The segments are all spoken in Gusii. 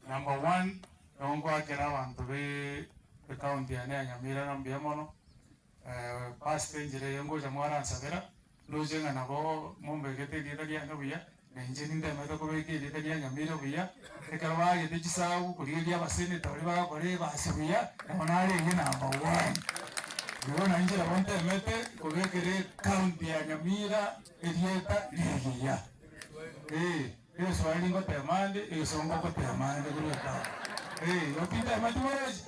Number one, nigo nkoakera abanto be ecounty yane ya Nyamira ng'a mbuya mono, pastor enchera eye ngocha mwaransabera, ndoche ng'a nabo mombegete erieta riane buya, na inche nintemete kobeka erieta ria Nyamira buya, ekero baagete chisabu korigereria abasenator baria bagokora egasi buya, nabo narenge number one. Igo na inche nabo ntemete kobekera ecounty ya Nyamira erieta rigiya, eh. Egeswahili ngotema ande, egesongo ngotema ande korwa etaoni. Eh, igo tintemeti borochi.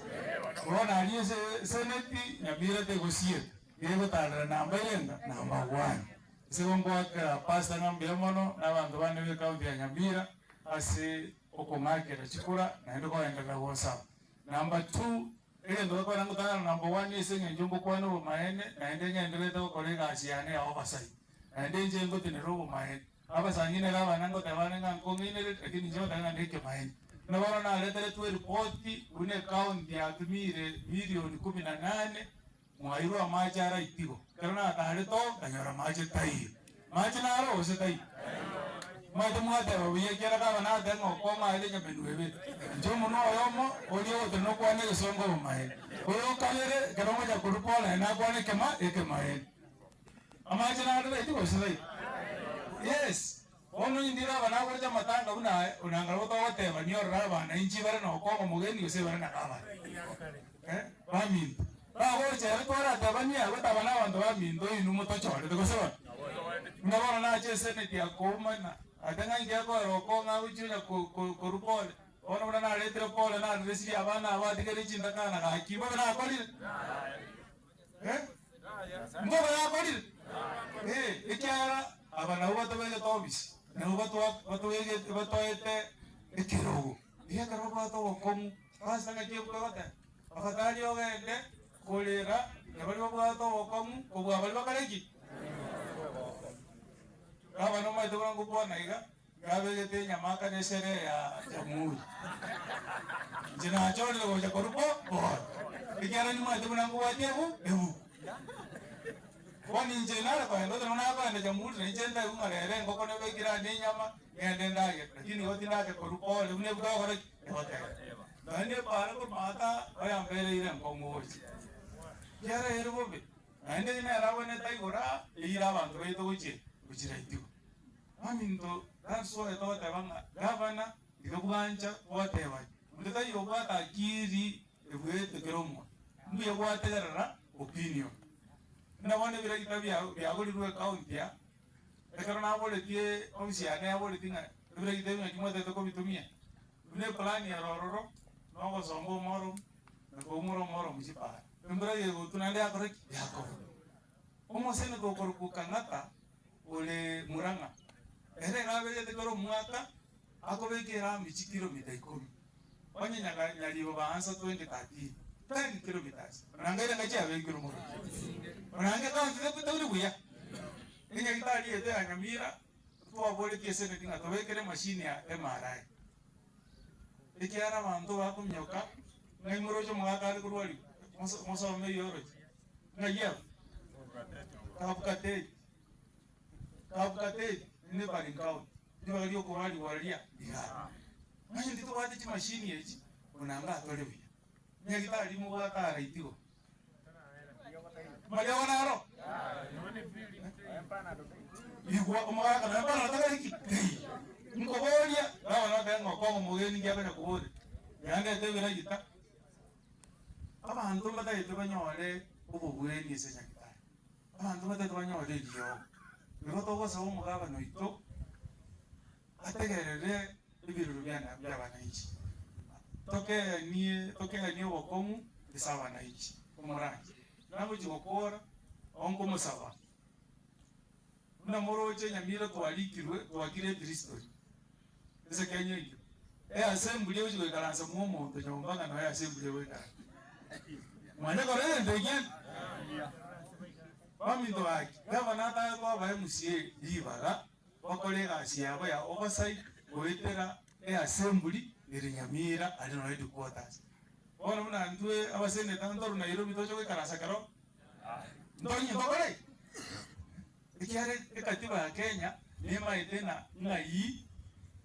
Bono aria ase eseneti, Nyamira tegosieka, egotarera namba irenga? Namba one. Ase igo ngoakera pastor ng'a mbuya mono, na abanto bane be ecounty ya Nyamira, ase okong'akera chikura, naende koenderera gosaba. Number two, egento gekogera ngotang'ana number one ase eng'encho ngokwana obomaene, naende ng'endererete gokora egasi yane ya oversight. Naende inche ngotenera obomaene. Abasangi nere abana ngoteba are ng'a nkong'ainereria, lakini inche ngoteba ng'a nekemanyererio. Buna bono nareteretwe eripoti buna ecounty yatumire milioni kumi na nane, mwairwe amache ara itigo. Ekero natarete oo, nkanyora amache taiyo. Mache naro gose taiyo? Omanyete mwateba buya ekiagera kaba nateba ng'a okong'o aye nyamenwa ebere. Inche omonwa oyomo oria ogotenena okwane egesongo obomaene. Oyo okabere ekero ngocha korwa bono naende nakwane ekema ekemaene. Amache nare raiti gose raiti? Yes. Bono onye ndire aba nakorete amatanga buna aya, onanga nabo togoteba niorore abana inche bare nokongo omogeni gose bare na gavana. Eh, baminto. Bagocha ere twaratebanie abwo taba na abanto baminto inwe motochorete gose bono. Buna bono nache eseneti akoumana, ate ng'a inki akoera okong'o agochia onya ko- ko- korwa pole. Bono buna naretire pole nareresirie abana aba atigerie chintakana gaki mbobe nakorire? Eh? Mbobe nakorire? Eh, ekiagera aba nabwo batobegete obisi, nabwo batwa batobegete batoete ekerogo. Iga ekero babwate obokong'u, pastor ng'aki ekogoteba? Afadhali ogende korera na baria babwate obokong'u kobua baria bakare ki? Gavana omanyete buna ngokwana iga, Yabegete enyamaka nesherehe ya Jamhuri. Inche nachorire gocha korwa bo bono, ekiagera nimanyete buna nkobwatia ebu ebuku. Bono inche nare kogenda otari buna nakoenda Jamhuri na inche ntaigwe ng'a rero engoko nebekire aa nenyama, ngende ndagere. Lakini igo tindacha korwa pore buna ebuku egokora ki? Egoteba. Nonya nepara korwa maata oyambereire enkong'u gocha. Ekiagera ere bobe, naende nere abwenerete aigore aa, eire abanto baito gochia gochiraitiwa. Baminto, that's why togoteba ng'a gavana tiga bwancha gwatebani. Onde taiyo obwate akiri ebuete kera omonto. Mbuya gwategerera opinion. Buna bono ebiragita biagorirwe ecounty aa, ekero naboretie ofisi yane yaboretie ng'a ebiragita ebi ng'aki mwatagete kobitumia? Buna eplan ere ororo, na ogosomba omoromu, na koumora omoromu chipara. Embura gegotwa naende yakora ki? Yakora. Omoseneta okorokwa Kang'ata ore Murang'a, ere iga abegete kera omwaka akobeka erami chikilomita ikomi, onye nyaga nyaribo baansa 2013, 10 kilometers, onanga ere ng'a chiabekirwe mono. Onanga ekaunti tebori buya. Enyagitari yaito ya Nyamira twaboretie eseneti ng'a tobekere emashini ya MRI, ekiagera abanto bakominyoka ng'a imoroche omogaka are korwariwa, mosome eywo oroche. Ng'ai abwo? Kabukateri. Kabukateri ne neighboring county. Ribaga riokorwa rigoro ria rigaro. Onye ntitobwate chimashini echi, onanga atore buya. Nyagitari mobwate ara itigo. Mariogo naro? Igwa omogaka nonya mpana atagari ki? Teiyo. Nkoboria, gavana otebe ng'a okong'o omogeni nki akonya koboria. Yandete ebiragita. Abanto mbatagete banyore obobweni ase Nyagetari, abanto mbatagete banyore eriogo. Nigo togosaba omogabana oito ategerere ebirero biane bia abananchi, tokeenie tokeenie obokong'u ase abananchi omoranche. Nagochia gokora onkomosaba buna moroche Nyamira twarikirwe twakire ebiristori. Ase Kenya eyio, eassembly egochia goikaransa mwa omonto nyomba ng'a noyo assembly egoikaransa. Mwanya korora egento ekieni? Baminto gaki, gavana atare koba MCA ribaga bakore egasi yabo ya oversight goetera eassembly ere Nyamira aria noyo headquarters. Bono buna intwe abaseneta ntoru Nairobi toche goikaransa kero ntonye ntokore ki? Ekiagera ekatiba ya Kenya nemaete ng'a ng'ai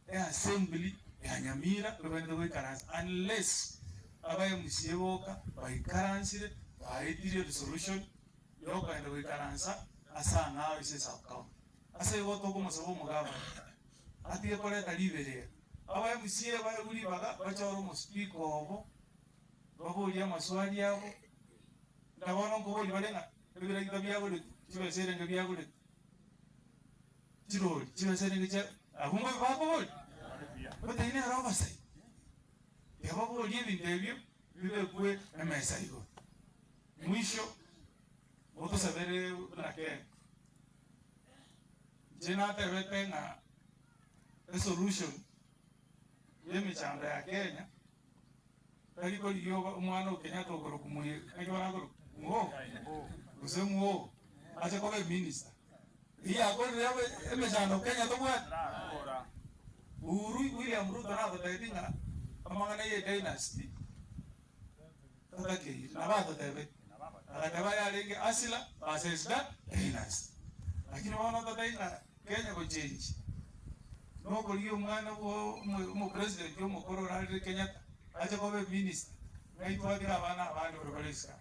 eassembly Ya Nyamira tobwenerete goikaransa unless aba MCA boka baikaransire baetire resolution yokogenda goikaransa ase ang'ao ase esub county. Ase igo tokomosaba omogabana atige koreta riberera, aba MCA baegwe ribaga bachore omospeaker obo, baborie amaswali abo, na bono nkoboria bare ng'a ebiragita biagoretwe, chibesa erenge biagoretwe. Chirori chibesa erenge chia abwo mbabe bakoboria, batebie nere obasaia. Tiga baborie ebinto ebio bibekwe emesa igoro. Mwisho motosabere buna Kenya. Inche natebete ng'a esolution ya emechando ya Kenya tari korigia omwana o Kenyatta okorokwa moye naki barakorokwa Muhogo gose Muhogo ache koba eminister. Riria yakorire abe emechando Kenya tobwate. Uhuru William Ruto natotebi ng'a amang'ana ye dynasty tatakeire nabo atotebeti. Agateba yarenge Hustler versus the dynasty. Lakini bono totebi ng'a Kenya gochengi nokorigia omwana bwo omopresident omokoro orarire Kenyatta ache koba eminister ng'ai twatire abana abande baria bare isiko aa.